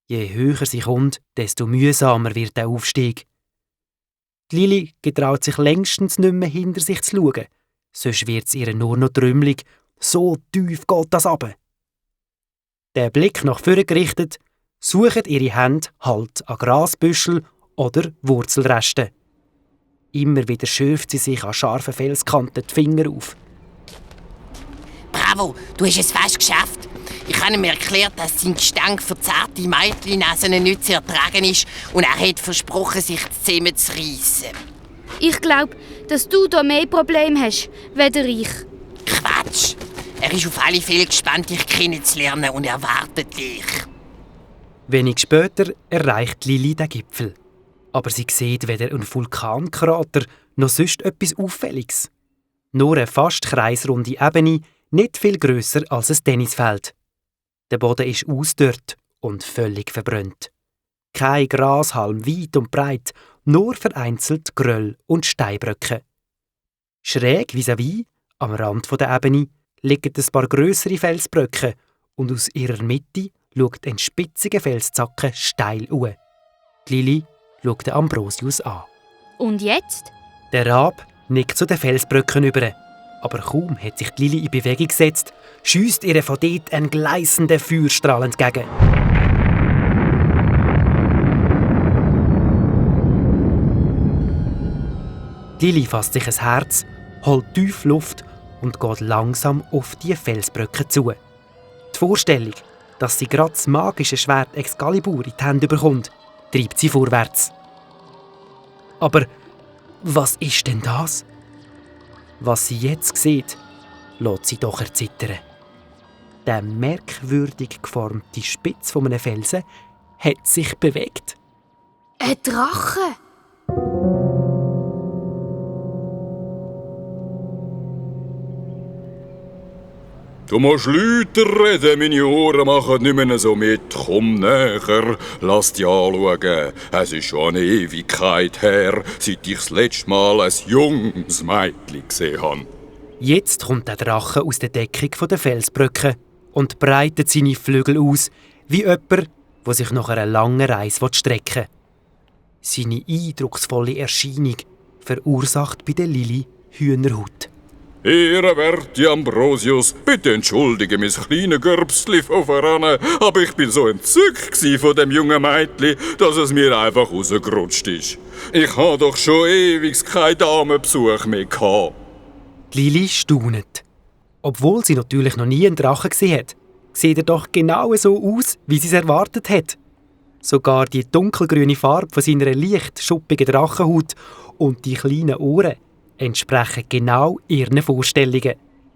Je höher sie kommt, desto mühsamer wird der Aufstieg. Die Lili getraut sich längstens nicht mehr hinter sich zu schauen, sonst wird es ihr nur noch trümmelig. So tief geht das runter. Der Blick nach vorne gerichtet, suchen ihre Hände Halt an Grasbüschel oder Wurzelresten. Immer wieder schürft sie sich an scharfen Felskanten die Finger auf. Bravo, du hast es fast geschafft. Ich habe ihm erklärt, dass sein Gestank für zarte Mädchennasen nicht zu ertragen ist und er hat versprochen, sich zusammen zu reissen. Ich glaube, dass du da mehr Probleme hast, weder ich. Quatsch! Er ist auf alle Fälle gespannt, dich kennenzulernen und erwartet dich. Wenig später erreicht Lili den Gipfel. Aber sie sieht weder einen Vulkankrater noch sonst etwas Auffälliges. Nur eine fast kreisrunde Ebene, nicht viel grösser als ein Tennisfeld. Der Boden ist ausdörrt und völlig verbrannt. Kein Grashalm weit und breit, nur vereinzelt Geröll und Steinbröcke. Schräg vis-à-vis, am Rand der Ebene, liegen ein paar grössere Felsbröcke und aus ihrer Mitte schaut ein spitziger Felszacken steil hoch. Lili schaut den Ambrosius an. Und jetzt? Der Rab nickt zu den Felsbröcken über. Aber kaum hat sich Lili in Bewegung gesetzt, schiesst ihr von dort ein gleißender Feuerstrahl entgegen. Lili fasst sich ein Herz, holt tief Luft und geht langsam auf die Felsbröcke zu. Die Vorstellung, dass sie gerade das magische Schwert Excalibur in die Hände bekommt, treibt sie vorwärts. Aber was ist denn das? Was sie jetzt sieht, lässt sie doch erzittern. Der merkwürdig geformte Spitz von einem Felsen hat sich bewegt. Ein Drache! Du musst lauter reden, meine Ohren machen nicht mehr so mit. Komm näher, lass dich anschauen. Es ist schon eine Ewigkeit her, seit ich das letzte Mal ein junges Mädchen gesehen habe. Jetzt kommt der Drache aus der Deckung der Felsbröcke und breitet seine Flügel aus, wie jemand, der sich nach einer langen Reise strecken will. Seine eindrucksvolle Erscheinung verursacht bei der Lili Hühnerhaut. Ehrenwerte Ambrosius, bitte entschuldige mein kleines Gürbsli von voran, aber ich bin so entzückt von dem jungen Mädchen, dass es mir einfach rausgerutscht ist. Ich habe doch schon ewig keinen Damenbesuch mehr gehabt. Lili staunet. Obwohl sie natürlich noch nie einen Drachen gesehen hat, sieht er doch genau so aus, wie sie es erwartet hat. Sogar die dunkelgrüne Farbe von seiner leicht schuppigen Drachenhaut und die kleinen Ohren entsprechen genau ihren Vorstellungen.